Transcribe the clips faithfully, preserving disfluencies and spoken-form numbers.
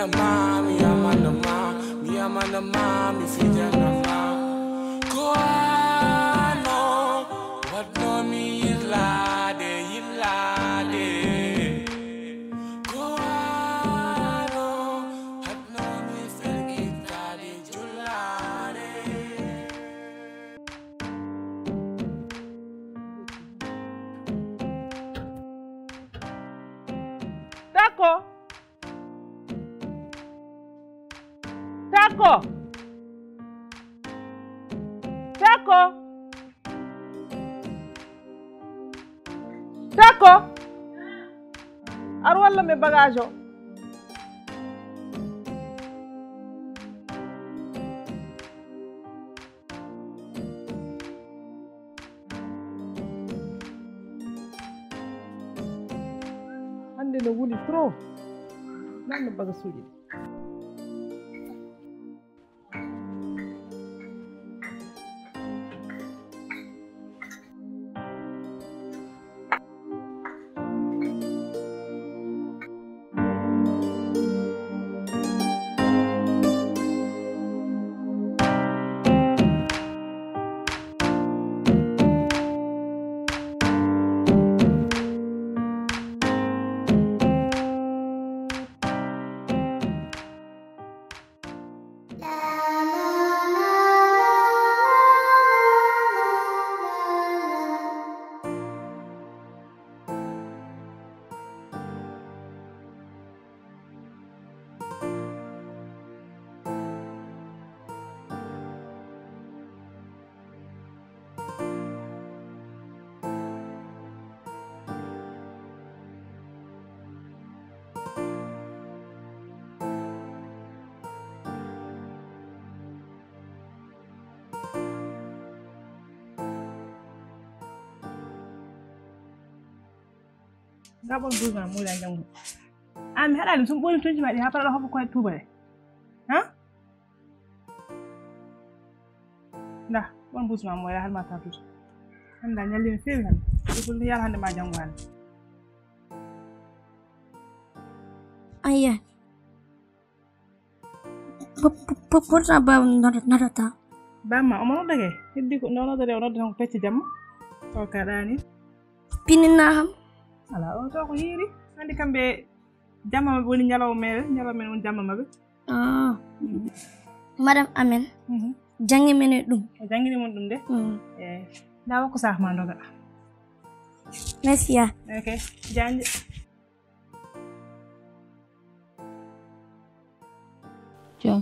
Ma, mi yamana ma, mi yamana ma, mi fijana ma. Ko ano, watno mi yirlade, yirlade. Ko ano, watno mi fergitade, jullade. Tako. Tako. Tako. Tako. Ar walla mi bagage o. Hannde no wuli trop. Nan no bagasuuji ɗi. Nga ɓon buusi ma muuda janngo. An mi haɗa ɗum sun ɓooni tunji maɗi ha paɗa ɗo hofo koye tuuba de. Ha? Nda, ɓon buusi ma muuda har ma tatuta. Hannde a ñalli mi feewi hannde. Ɗum ɗum yar hannde ma janngo hannde. Ayya. Pourtant baba nodata. Bamma omo nodda ke. Heddi ko no noddata o nodda tan ko pecce jamma. O kaɗani. Pinina ham. Ala o to ko hiiri. Andi kambe jamma mabbe woni nyalaw mere, nyalaw men woni jamma mabbe. Ah. Madame amen. Mhm. Jangi men e ɗum. O jangini mon ɗum de. Mm. Eh. Dawa ko sah ma ndoga. Merci ya. Ok. Janje. Joom,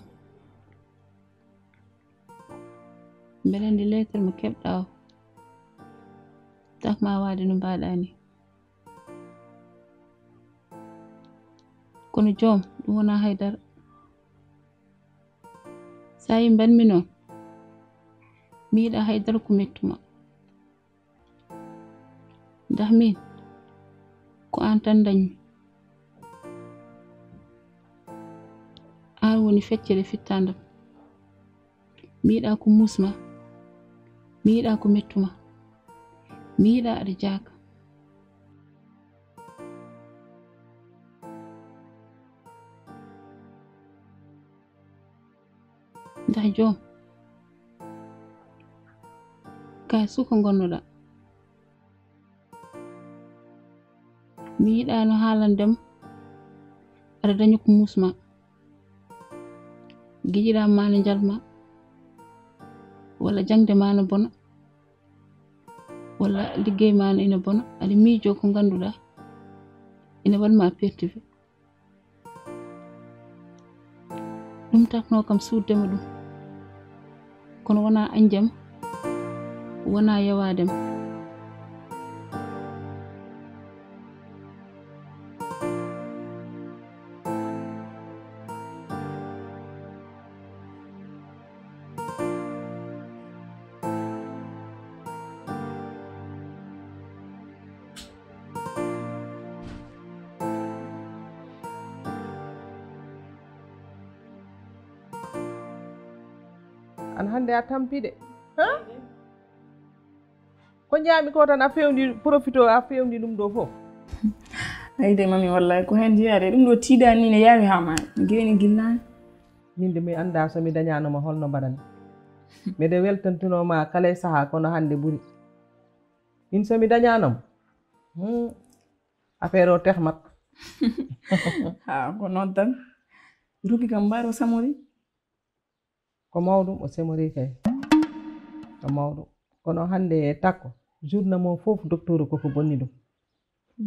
mbeɗa anndi leetar mo keɓɗa o, tak ma waade no mbaɗa ni. Kono joom, ɗum wonaa hay dara. So a yii mbaɗmi noon, mi yiɗaa hay dara ko mettuma. Ndax miin, ko aan tan ndañmi. Aan woni feccere fittaandam. Mi yiɗaa ko muusma. Mi yiɗaa ko mettuma. Mi yiɗaa aɗa jaaka. Ndax joom, ka suka ngonnoɗa. Mi yiɗaano haalandem aɗa daña ko muusma. Giƴiraaɓe ma ne njalma, walla jaŋde ma ne bona, walla liggey ma ne ina bona, aɗa miijoo ko ngannduɗaa ina waɗ ma pertude. Ɗum taknoo kam suuddema ɗum, kono wonaa añdem, wonaa yawaadem. An hannde a tampi de. Ha? Ko njaami ko tan a fewndi, profito a fewndi ɗum ɗo fof. Ay de mami, wallahi ko heen jeyaa de, ɗum ɗo tiiɗaani ne yaawi haa maayi. Geeni gillaani. Min de mi anndaa so mi dañaano ma holno mbaɗan. Miɗo weltantunoo ma kala e sahaa kono hannde ɓuri. Min so mi dañaano ma. Hmm. Affaire o tehmat. Ha, ko noon tan. Rugi kam mbaɗo samori. Ko mawɗum o semori kay. Ko mawɗum. Kono hannde e takko, journée mo fof docteur koko bonni ɗum.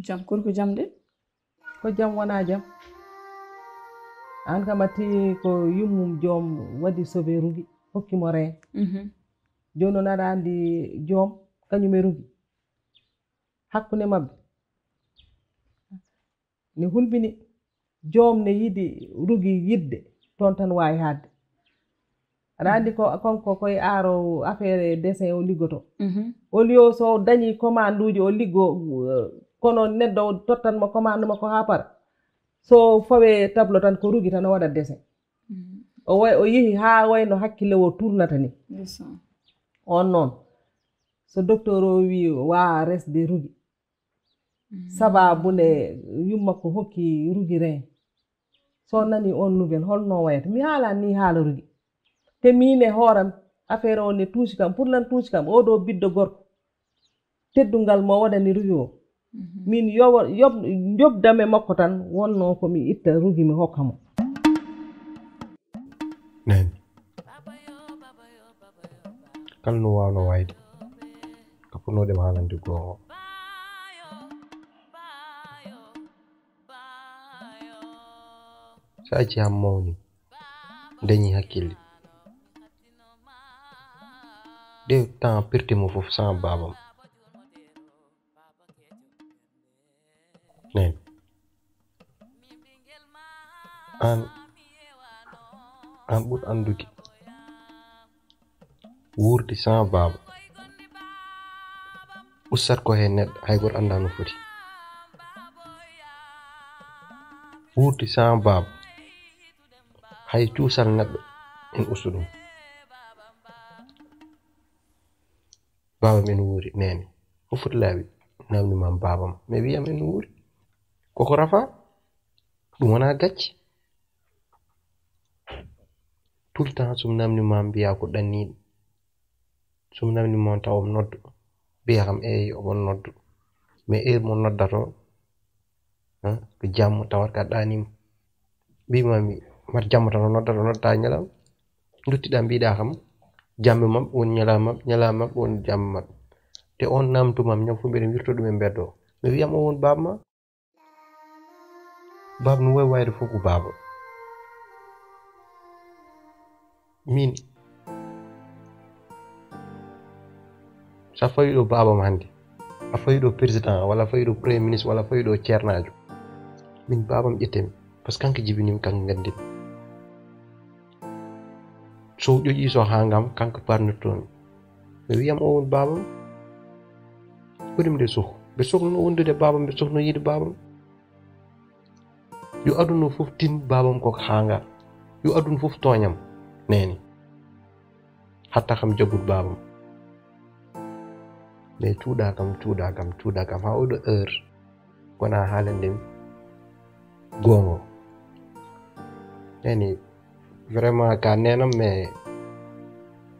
Jam, kono ko jam de? Ko jam wonaa jam. Aan kam a tii ko yummum joom waɗi sobe rugi, hokki mo reen. Mhm. Jooni noon aɗa anndi joom, kañum e rugi. Hakkunde maɓɓe. Ne hulɓini. Joom ne yiɗi rugi yiɗde, toon tan waawi haɗde. Aɗa anndi ko kanko koye aaro affaire dessin o liggoto. Mhm. Au lieu so dañi commande uji o liggo, eh, kono neɗɗo o tottan mo commande makko haa par. So fawe tableau tan ko rugi tan o waɗa dessin. Mhm. O way, o yehi haa wayno hakkille o tournata ni. Ndeysaan. On noon. So docteur o wi wa resde rugi. Mhm. Sababu nde yumma ko hokki rugi reen. So nani on nouvelle, holno wayata? Mi haala ni haala rugi. Te min e hooram, affaire o ne tuusi kam. Pour lan tuusi kam, o ɗo biddo gorko. Teddungal mo waɗani rugi o. Mhm. Min yowo-, yob-, jobdame makko tan wonno ko mi itta rugi mi hokka mo. Nani. Kala no waawno waayde. Ko fotnooɗe mo haalande goonga. So a accii haa mawni, dañi hakkille. De temps pirti mo fof sans baabam. Nani. Aan, aan ɓur anndude. Wuurdi sans baaba. Ustat ko heen neɗɗo, hay gooto anndaa no foti. Wuurdi sans baaba. Hay cuusal neɗɗo, en ustu ɗum. Baabam en wuuri, neene. Ko foti laabi? Namni maam baabam. Mais wiyam en wuuri. Koko rafa. Ɗum wonaa gacce. Tout le temps, so mi namni maam mbiyaa ko ɗanniiɗo. So mi namni maam tawa mi noddu. Mbiyaa kam, eey, omo noddu. Mais heure mo noddatoo, ah, ko jamma tawat ka ɗaaniima. Mbiimi mi, mbaɗ jamma tan o noddat, o nodda ñalawma. Nduttiɗaa mbiɗaa kam, jamma maɓɓe woni ñalawma maɓɓe, ñalawma maɓɓe woni jamma maɓɓe. Te on namtu maam ñaw fof mbiɗa wirto ɗum e mbeddo. Mi wiyam o woni baaba ma. Baaba no wawi wayde fof ko baaba. Min, so a fawi ɗo baabam hannde, a fawi ɗo président, walla a fawi ɗo premier ministre, walla a fawi ɗo ceernaajo, min baabam ƴettemi, parce que kanko jibinimi, kanko ngaddimi. So o ƴoƴi so haa ngam, kanko parnirtomi. Mi wiyam o woni baabam. Ko ɗum de suh. Ɓe sokno wondude baabam, ɓe sokno yiide baabam. Yo aduna fof tin baabam koko haanga. Yo aduna fof tooñam. Neene. Hatta kam jaggude baabam. Mais cuuɗa kam, cuuɗa kam, cuuɗa kam. Haa oɗo heure. Kona haalande mi. Goongo. Neene. Vraiment ka neenam mais.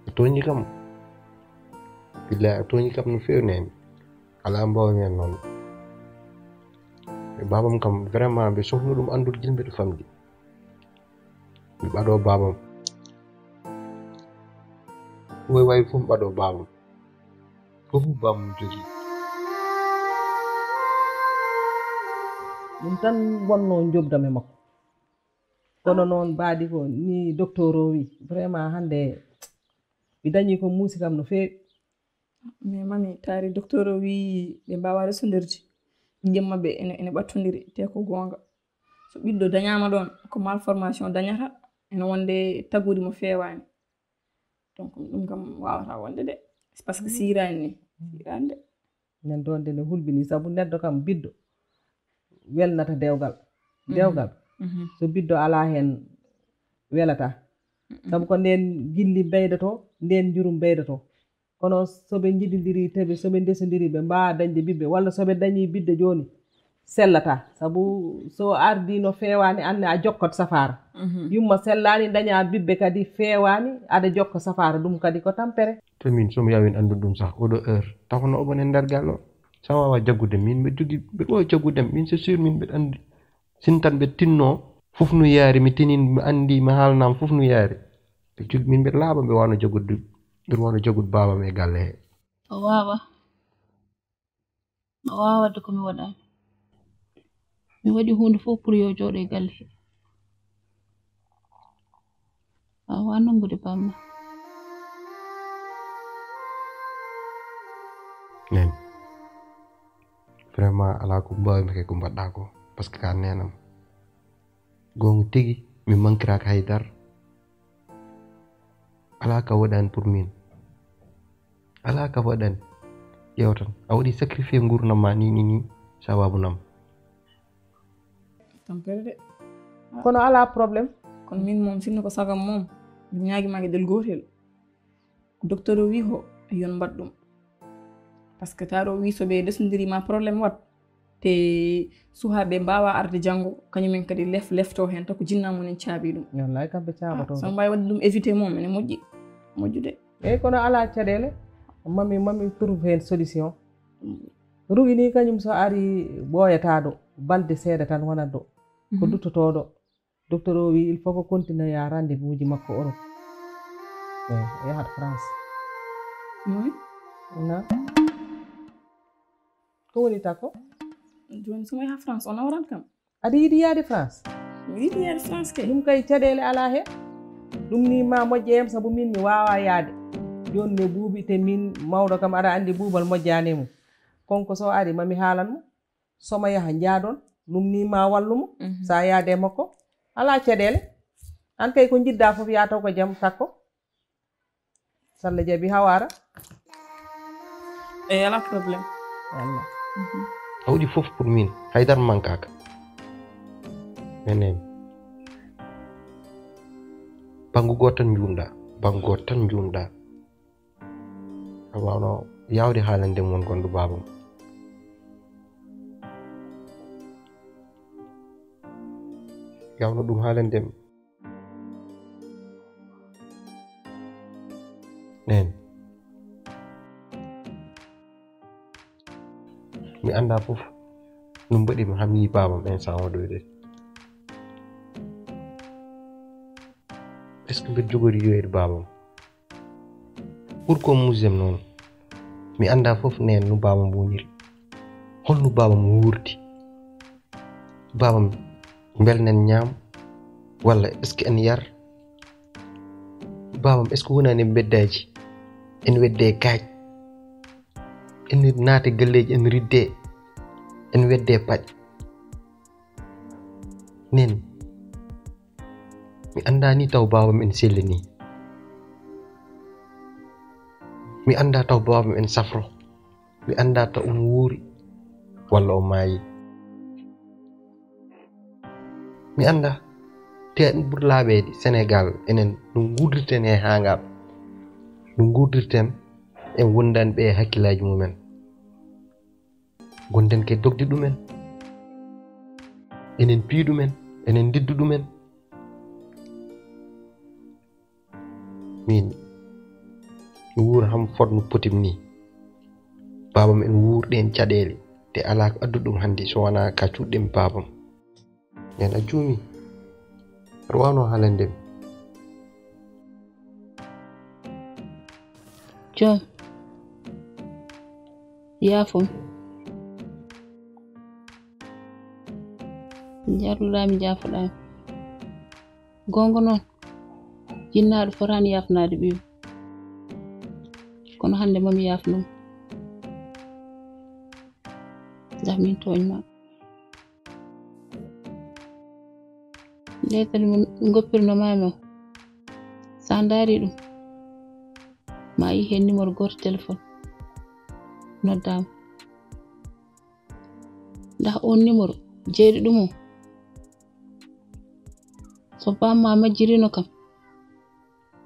O tooñi kam. Billahi o tooñi kam no feewi neene. Alaa mbawmi heen noon. E baabam kam, vraiment, mbe sohluno ɗum anndude gila mbeɗa famɗi. Mi ɓaɗo baabam. Ɗum e wawi fof mi ɓaɗo baabam. Fof baabam jogii. Ɗum tan wonno njoɓdam e makko. Kono noon, mbaadi ko ni docteur o wi. Vraiment, hannde mi dañi ko muusi kam no feewi. Mais mami, taari docteur o wi ɓe mbawa resondirde. Jemma ɓe ene, ene ɓattondiri, te ko goonga. So ɓiɗɗo dañaama ɗoon, ko malformation dañata, ene wonde tagudi mo feewaani. Donc, ɗum kam wawata wonde de. C'est parce que siirani ni. Siirani de. Nen ɗoon de ne hulɓini, sabu neɗɗo kam biddo welnata dewgal. Mhm. Dewgal. Mhm. So biddo alaa heen welata. Mhm. Sabu ko ndeen gilli mbeydotoo, ndeen njurum mbeydotoo. Kono so ɓe njidindiri, te ɓe, so ɓe ndesondiri, ɓe mbaawa dañde ɓiɓɓe. Walla so ɓe dañi biddo jooni, Sellata, sabu so ardino feewaani, anne a jokkot safaara. Yumma sellaani, daña bibbe kadi feewaani, aɗa jokka safaara, ɗum kadi ko tampere. Te min, so mi yawin anndu ɗum sah, oɗo heure, taw hono oɓon e nder galle o. Sa wawa jaggude, min mbeɗa jogi, mbeɗa wawi jaggude, min c'est sûr, min mbeɗa anndi. Sin tan ɓe tinno, fof no yaari, mi tinin, mi anndi, mi haalnam, fof no yaari. Ɓe jog-, min mbeɗa laaɓa, ɓe wano jaggude, ɓe wano jaggude baabam e galle he. O wawa. O wawa wadde ko mi waɗani. Mi waɗi huunde fof pour yo jooɗo e galle he. A wawa nanngude bamma. Nen. Vraiment, ala ko mbawmi kay ko mbaɗɗa ko. Parce que ka nenam. Gonga tigi, mi mankiraka haydara. Ala ka waɗani pour min. Ala ka waɗani. Ƴeew tan. A waɗi sacrifié ngurnam ma ni, ni, ni, sababu nam. Tampere de. Kono ala problème. Kono min moom, sinno ko sagam moom, mi ñaagi ma geɗel gootel. Ko docteur o wi ko, yon mbaɗ ɗum. Parce que taɗo wi so ɓe desondiri ma problème wat. Te suhaaɓe mbaawa arde janngo, kañumen kadi lef-, lefto heen, taw ko jinna mum en caabi ɗum. Wallaay, kamɓe caaboto. Ah, so mbaawi waɗde ɗum éviter moom, ene moƴƴi. Moƴƴude. Eyi, kono alaa caɗeele. Mami, mami trouve heen solution. Mm. Rugi ni kañum so ari ɓooyataɗo, balɗe seeɗa tan wonat ɗo. Ko duttotooɗo. Docteur o wi, il faut ko continue ya rendez-vous ji makko Europe. Eyi, o yahat France. Oui. Na? Ko woni takko? Jooni so mi yaha France, o nawran kam. Aɗa yiɗi yaade France? Mi yiɗi yaade France kay. Ɗum kay caɗeele alaa heen. Ɗum ni ma moƴƴe em, sabu min mi waawaa yaade. Jooni ne buubi te min mawɗo kam, aɗa anndi buubal moƴƴaani e mum. Konko so ari, ma mi haalan mo. So ma yaha njaadon, ɗum ni ma wallu mo. Mhm. Sa yaade e makko, alaa caɗeele. An kay ko njiɗɗa fof yaa taw ko jam takko. Salla jaɓi hawara. Eyi, alaa problème. Wallah. Mhm. A waɗi fof pour min, haydara mankaaka. Menen. Banngu gooto tan njuumɗa, banngu gooto tan njuumɗa. A wawno yawde haalande mon gonɗo baabam. Yawno ɗum haalande mi. Nen. Mi annda fof no mbaɗi mi haa mi yi baabam instant o ɗo de. Est-ce que mbeɗa jogori yoyde baabam? Pour ko musem noon, mi annda fof nen no baabam woniri. Holno baabam wuurdi? Baabam mbel nen ñaam? Walla est-ce que en yar? Baabam est-ce que wonani en mbeddaaji? En wedde kaaƴ. En naate galleeji, en ridde. En wedde paƴ. Nen, mi annda ni taw baabam en sellini. Mi annda taw baabam en safro. Mi annda taw omo wuuri walla o maayi. Mi annda, te en ɓuri laaɓeede Senegaal, enen no nguurdirten e haangal. No nguurdirten, en wondan ɓe e hakkillaaji mumen. Gonden ke dogde ɗumen. Enen piyi ɗumen, enen ndiddu ɗumen. Min, mi wuura ham fot no potim ni. Baabam en wuurɗen caɗeele, te alaa ko addu ɗum hannde so wonaa ka cuuɗɗen baabam. Nden a juumi. Aɗa waawno haalande mi. Joom, yaafo mi. Njarluɗaa mi, njaafoɗaa mi. Goonga noon, jinnaaɗo fotaani yaafnaade ɓiyum. Kono hannde ma mi yaafno mo. Ndax min tooñ ma. Leetel mo ngoppirno maami o, so a ndaari ɗum, ma a yi heen numéro gooto téléphone noddaama. Ndax oon numéro jeyɗo ɗum o, so bamma majjirino kam,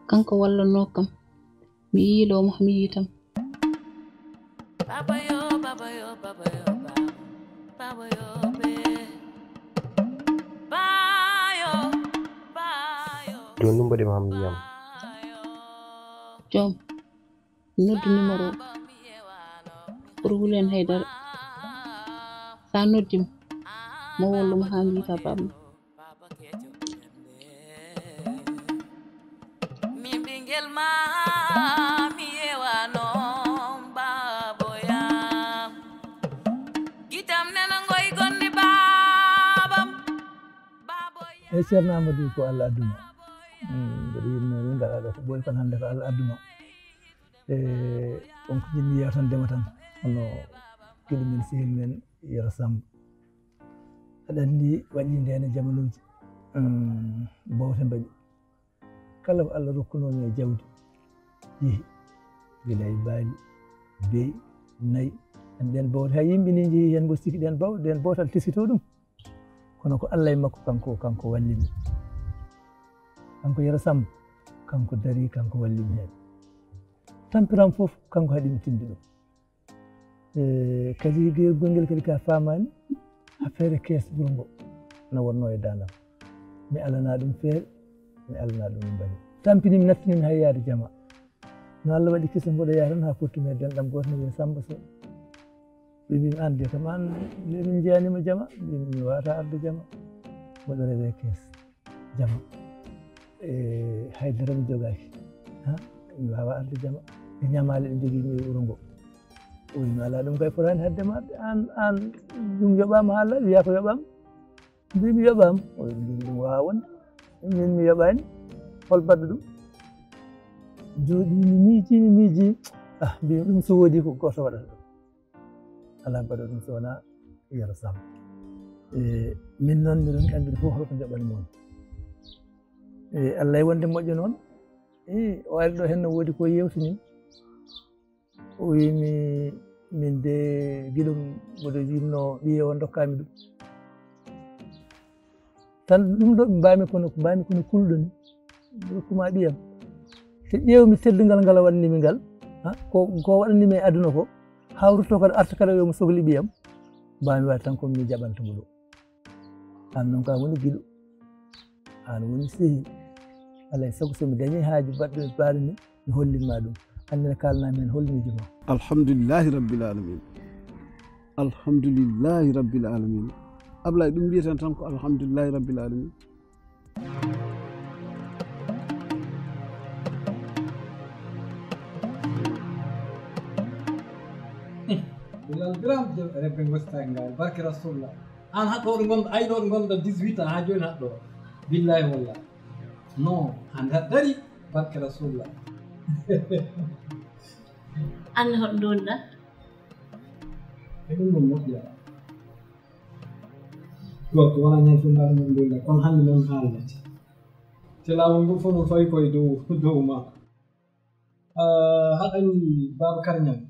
kanko wallanno kam. Mi yiilo mo, mi yiitam. Baba yo, baba yo, baba yo, baba. Jooni ɗum mbaɗi ma am ndiyam. Joom, noddu numéro o. Ɓuri wulen haydara. Sa noddi mo, mo wallu mo haa ngiita baaba ma. Min ɓingel ma, mi yewa non baboya. Gitam nena ngoy gonni babam. Baboya. E Ceerno Amadou, ko Allah adduma. Mm, mboɗo yinno ni ngalaa ɗo ko ɓooy kon hannde ko Allah adduma. E on ko jinni yewtandema tan, hono giɗo men, sehil men, Yero Samb. Aɗa anndi waɗi ndene jamanuuji, mm, bowte mbaɗi. Kala ko Allah rokkunoo mi e jawdi, yehi. Gila e baali, beyi, nayi. En ɗen bowte, hay yimɓe ni njehi heen, mboɗo sikki ɗen baw-, ɗen bowtal teskitoo ɗum. Kono ko Allah e makko, kanko, kanko walli mi. Kanko Yero Samb, kanko darii, kanko walli mi heen. Tampiram fof, kanko haɗi mi tinde ɗum. E, kadi geer gonngel kadi ka faamaani, affaire kees wuro ngo no wonnoo e daandam. Mi alanaa ɗum feere, mi alanaa ɗum mbani. Tampini mi, nattini mi hay yaade jama. No Allah waɗi kisa mboɗo yaha tan haa pottu mi e denɗam gooto ne wiyee Samba Sow. Ɓe mbii mi, "Aan de kam, aan de min njeyaniima jama." Mbii mi, "Mi waawataa arde jama." Mboɗo rewee kees jama. E, hay dara mi jogaaki. Ha? Mi waawaa arde jama. E ñamaale ɗe njogii mi e wuro ngo. O wi mi, "Alaa, ɗum kay fotaani haɗde ma arde. Aan, aan, ɗum yoɓaama haa laaɓi, wiyaa ko yoɓaama." Mbii mi, "Yoɓaama." O wi, "Ɗum, ɗum waawaa wonde. Min mi yoɓaani. Hol baɗɗo ɗum?" Jooɗii mi miijii, mi miijii. Ah, mbii mi, "Ɗum so woodii ko gooto waɗata ɗum. Alaa baɗɗo ɗum so wonaa Yero Samb." E, min noon, miɗen anndi fof holko njoɓan mon. E, Allah e wonde moƴƴo noon. E, o ari ɗo heen no woodi ko yewtini. O wi mi, "Min de giɗo mboɗo yinno ɓiye o, ndokkaa mi ɗum." Tan ɗum ɗo ɓe mbaami kono, ko mbaami kono kulɗo ni. Rokkuma ɓiyam. Te ƴeew mi teddungal ngal waɗani mi ngal. Ha? Ko, ko waɗani mi e aduna ko. Haa o rutto kadi arta kadi o wiya mo sokli ɓiyam. Mbaami waɗde tan ko mi jaɓanta mo ɗum. Aan noon ka woni giɗo. Aan woni sehil. Alaa e sago so mi dañii haaju baɗɗo e baali ni, mi hollinma ɗum. Annene kaalnaa men, holli miijo ma. Alhamdulillahi Rabbil Alamin. Alhamdulillahi Rabbil Alamin. Ablaye, ɗum mbiyeten tan ko Alhamdulillahi Rabbil Alamin. Bilal Biram, Rebbe Ngostaaki Ngaari, barke Rasulullah. Aan haɗɗo ɗo ngonɗo, ay ɗo ɗo ngonɗo dix-huit ans, haa jooni haɗɗo. Billahi wallahi. Non, aan haɗ dari, barke Rasulullah. Aan ne hoɗo ndonda? E ɗum ɗon moƴƴa. Gorko wona ñande fof mbaɗa mum ndonda, kono hannde noon haalnete. Te laawol ngol fof noon fawi koye dow, dow ma. Ah, haɗa anndi Baaba Karñam?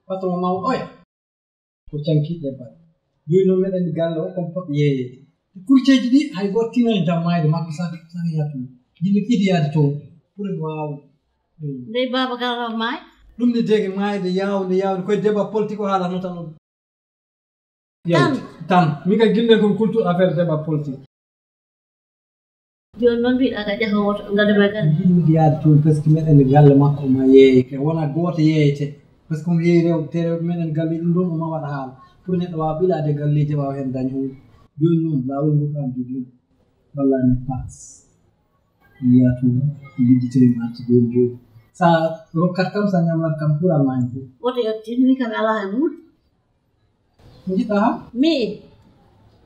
Patron mawɗo oya ko canki ɗebbal. Jooni noon meɗen anndi galle o kon pot yeeyeede. Kurceeji ɗi hay gooto tinaani jam maayde makko saka, saka yiyata ɗum. Yimɓe idiyaade toon pour waaw. Ndey Baaba Karñam maay? Ɗum ne dege maayde yaawde, yaawde. Koye débat politique o haalata noon tan. Tan. Tan. Min kay gillen ko mi kultu affaire débat politique. Jooni noon mbiɗa ka ƴaha woto ngadda ma galle. Yiɗi yaade toon parce que meɗen galle makko ma yeeyete. Wona gooto yeeyete. Parce que omo yeeyi rewɓe, te rewɓe meɗen galle ɗum ɗoon o ma waɗa haala. Pour neɗɗo waawa ɓilaade galleeji, waawa heen dañ huunde. Jooni noon laawol ngol ko aan jogii. Walla ne paas. Yiya toon, liggitoy ma to jooni jooni. Sa rokkat kam, sa ñamlat kam, pour alma heen fof. Woto yettin, min kam alaa heen huunde. Njiɗɗa ha? Mi,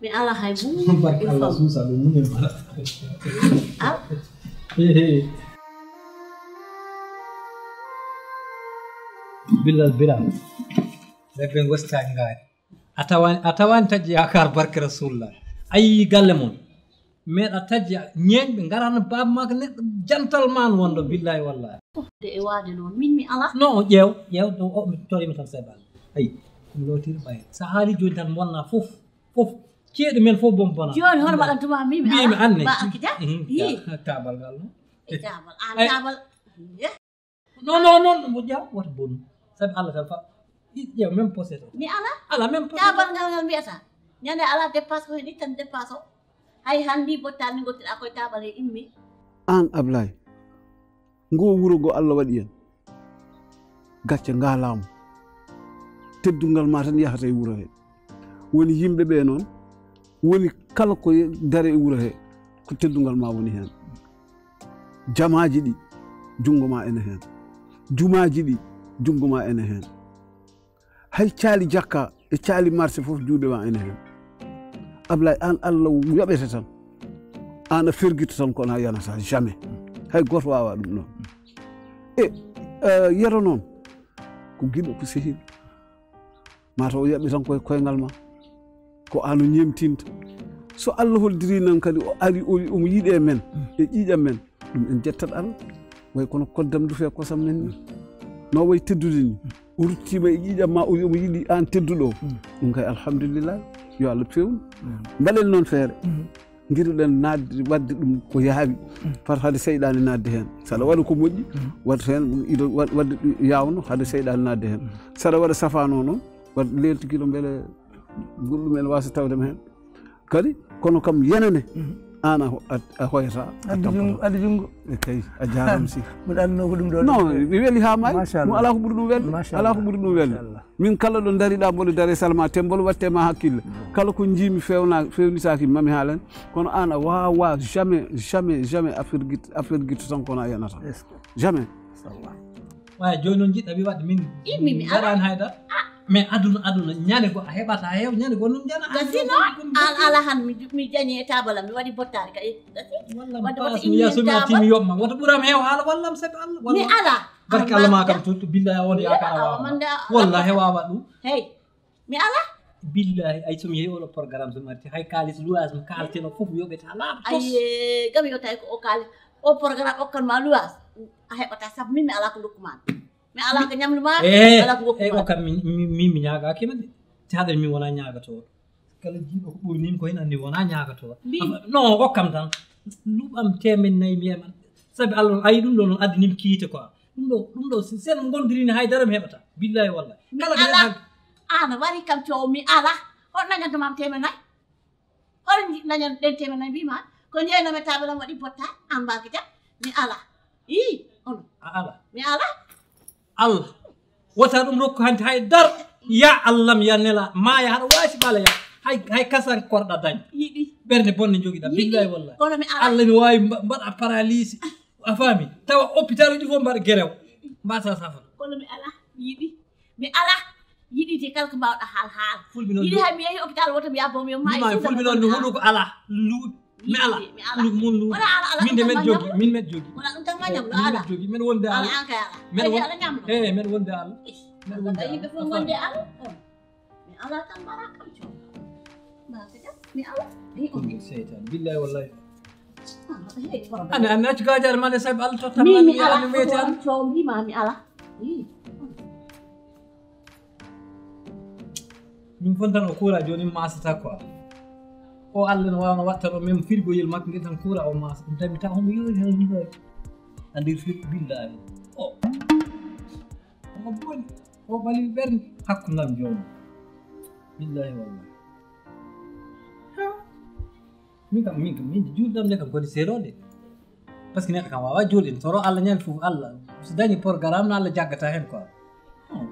mi alaa hay buuɗi. Barke Allah, suusa ɗum, muñal mbaɗa. Aw. He, he. Bilal Biram. Rebbe Ngostaaki Ngaari. A tawani, a tawani taƴi yaakaar barke Rasulullah. A yii galle mon. Meeɗa taƴi ñeeñɓe ngarano baaba maaka neɗɗo jantal maan wonɗo, billahi wallahi. De e waade noon, min mi alaa. Non, ƴeew, ƴeew, ɗo o, mi torima tan seeɗa. Ayi, ɗum lootiri ɓay. Sa haali jooni tan bonna fof, fof. Ceeɗu men fof bom bona. Jooni hono mbaɗantuma min mi alaa. Mbiimi anne. Ba Akida? Mhm, yi. Ka-, kaabal ngal noon. E kaabal, aan kaabal. Eh? Non, non, non, ɗum moƴƴa, wota bonu. Sabi Allah tan fa-, Ƴeew, même posé to. Mi ala. Ala même posé to. Taabal ngal ngal mbiyata. Ñande ala dépasse ko hen ittan dépasse o. Hay handi bottani ngottiɗa koye taabal he immi. An Ablaye, ngo wuro ngo Allah waɗi en. Gacce ngalamo. Teddungal ma tan yahata e wuro he. Woni yimɓe ɓe noon, woni kala ko ye-, dare e wuro he, ko teddungal ma woni hen. Jamaaji ɗi, junngo ma ene hen. Jumaaji ɗi, junngo ma ene hen. Hay caali jakka e caali marché fof juuɗe ma ene hen. Ablaye, an Allah yoɓete tan. An a fergito tan kono a yanata jamais. Hay goto wawa ɗum noon. E, eh, yeto noon, ko giɗo, ko sehil. Mataw o yaɓi tan koye koyngal ma. Ko an o ñemtinta. So Allah hollidiri noon kadi o ari, o, omo yiɗe men, e ƴiiƴam men, ɗum en jettat Allah. Way kono koddam du fe kosam men ni. No way teddude ni. O ruttima e ƴiiƴam ma, o, omo yiɗi an tedduɗo o. Ɗum kay alhamdulillah. Yo Allah fewnu. Mbaɗen noon feere. Ngiɗuɗen naatde, waɗde ɗum ko yaawi. Fat hade seyɗaane naatde heen. Saɗa waɗa ko moƴƴi, waɗ heen ɗum ido-, waɗ-, waɗde ɗum yaawno hade seyɗaane naatde heen. Saɗa waɗa safaano noon, waɗ leelti kilo mbele goɗɗum ene waasa tawde ma heen. Kadi, kono kam yenane, aan a ho-, a, a hoyata, a Addu tampata. Junngo, addu junngo. E kay, a jaaraama si. Mboɗo annduno ko ɗum ɗo. Non, mi weli haa maayi. Machallah. Mo alaa ko ɓuri ɗum welde. Machallah. Alaa ko ɓuri ɗum welde. Machallah. Min kala ɗo dariɗa, mboɗo dare salma, te mboɗo watte ma hakkille. Kala ko njiimi fewna-, fewnitaaki, mami haalen. Kono aan a waawa jamais, jamais, jamais a fergit-, a fergito tan kono a yanata. Est-ce que? Jamais. Machallah. Waya jooni noon jiɗɗa mi waɗde min. Immi mi ala. Mbaɗaani hay dara. Ah. Mais aduna, aduna, ñande go a heɓata, a heɓ-, ñande go noon jana. Gasino, aan ala han mi ju-, mi jañi e taabal am, mi waɗi bottaari ka e, gasi. Walla mi paas mi yaha so mi arti mi yoɓma. Wota ɓuram heew haala, walla mi sabi Allah, walla. Mi ala. Barke Allah ma kam to, to billahi on yaakaar a wawa. Wallahi wawa ɗum. Hey, mi ala. Billahi, ay, so mi yehi oɗo programme, so mi arti, hay kaalis luwaas mi kaalteno fof yoɓete ha laaɓa tos. Ay, gam yo tawi ko o kaalis, o programme okkan ma luwaas, a heɓata sabu min mi ala ko ndokkuma. Mi ala ko ñamlu ma, eh, ala ko ndokkuma. Eh, o kam min, min, min mi ñaagaki ma de. Te haɗen min wona ñaagatooɗo. Kala jiiɗo ko ɓuri min ko hen anndi wona ñaagatooɗo. Mbi- Afa-, non, okkam tan. Luɓam teemen nayi mi heɓan. Sabi Allah, ayi ɗum ɗo noon addi nim kiite quoi. Ɗum ɗo, ɗum ɗo, si sen gondirini haydara mi heɓata. Billahi wallahi. Mi kala ko ala. An wari kam coow mi ala. Hol nañanto mam teemen nayi? Hol nañan ɗen teemen nayi mbima? Ko njeyno mi taabal am waɗi botta, an mbaaki jam. Mi ala. Ii, on. A ala. Mi ala. Allah. Wota ɗum rokku hanti hay dar. Ya Allah, mi ya nela. Maya haɗa waasi bala ya. Hay, hay kasan korɗa dañ. Yiɗi. Ɓernde bonde jogiɗa. Yiɗi. Billahi wallahi. Kono mi ala. Allah mi wawi mba-, mbaɗa paralysie. A faami? Tawa hôpital uji fof mbaɗa gerew. Mbasa safa. Kono mi ala. Yiɗi. Mi ala. Yiɗi de kala ko mbawɗa haal, haal. Fulɓe noon yiɗi lu-, hay mi yehi hôpital woto mi yabbo mi yo maayi. Fulɓe noon no huɗo ko ala. Lu-, mi ala. Yiɗi, mi ala. Huɗo ko mun lu-. Wala ala, ala, min de men jogi, min men jogi. Wala ɗum tan ma ñamlo, ala. Min men jogi, men wonde ala. Ala an kay ala. Men won-, ala ñamlo. Eh, men wonde ala. Ish. Men wonde ala. Yimɓe fof wonde ala. Mi ala tan mbara kam coow. Mbasa jam, mi ala. Ɗum seytan, billahi wallahi. Ah, hey, problème. Ane, ane accu gajaare ma de sabi Allah totta ma mi ala, mi weeti Allah. Coow mbima mi ala. Ii. Min fon tan o kuura jooni mi maasata quoi. O Allah no waawno watta ɗo même frigoyel makko ngel tan kuura o maasa. Ɗum tawi mi tawa homo yoori hono liggooji. A nder fir billahi. O. Omo boni. O ɓali ɓernde. Hakkunde am jooni. Billahi wallahi. Ha. Min kam, min kam, min juulde am nde kam koni seeɗo de. Parce que neɗɗo kam wawa juulde, toro Allah ñande fof Allah. So dañi programme no Allah jaggata hen quoi. Hmm.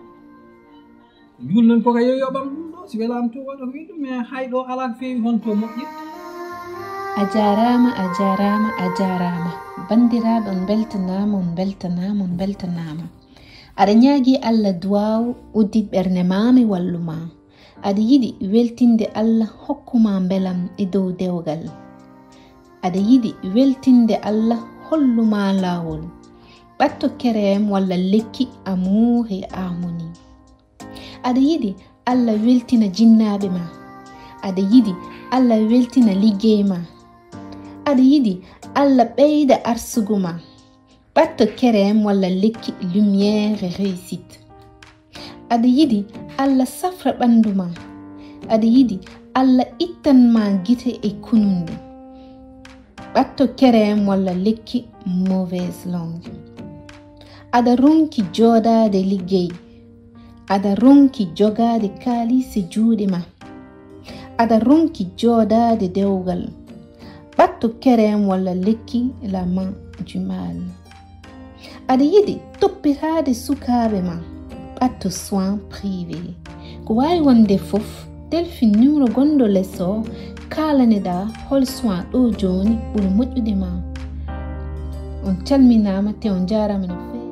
Juul noon ko ka yo yoɓam ɗum ɗo, si welaama to waɗa ko wiɗum, mais hay ɗo ala ko feewi hon to moƴƴi. A jaaraama, a jaaraama, a jaaraama. Banndiraaɓe, on mbeltanaama, on mbeltanaama, on mbeltanaama. Aɗa ñaagi Allah duwaaw, uddi ɓernde ma, mi wallu ma. Aɗa yiɗi weltinde Allah, hokku ma mbelam e dow dewgal. Aɗa yiɗi weltinde Allah, hollu ma laawol. Ɓatto kerem walla lekki Amour et Harmonie. Aɗa yiɗi Allah weltina jinnaaɓe ma. Aɗa yiɗi Allah weltina liggey ma. Aɗa yiɗi Allah ɓeyda arsugu ma. Ɓatto kerem walla lekki Lumière et Réussite. Aɗa yiɗi Allah safra ɓanndu ma. Aɗa yiɗi Allah ittan ma gite e kununɗe. Ɓatto kerem walla lekki Mauvaise Langue. Aɗa ronki jooɗaade liggey. Aɗa ronki jogaade kaalisi juuɗe ma. Aɗa ronki jooɗaade dewgal. Ɓatto kerem walla lekki la main du mal. Aɗa yiɗi toppitaade sukaaɓe ma. Ɓatto soin privé. Ko waawi wonde fof, telfin numéro gonɗo les o, kaalaneɗaa hol soin ɗo jooni ɓuri moƴƴude ma. On calminaama te on njaaraama no feewi.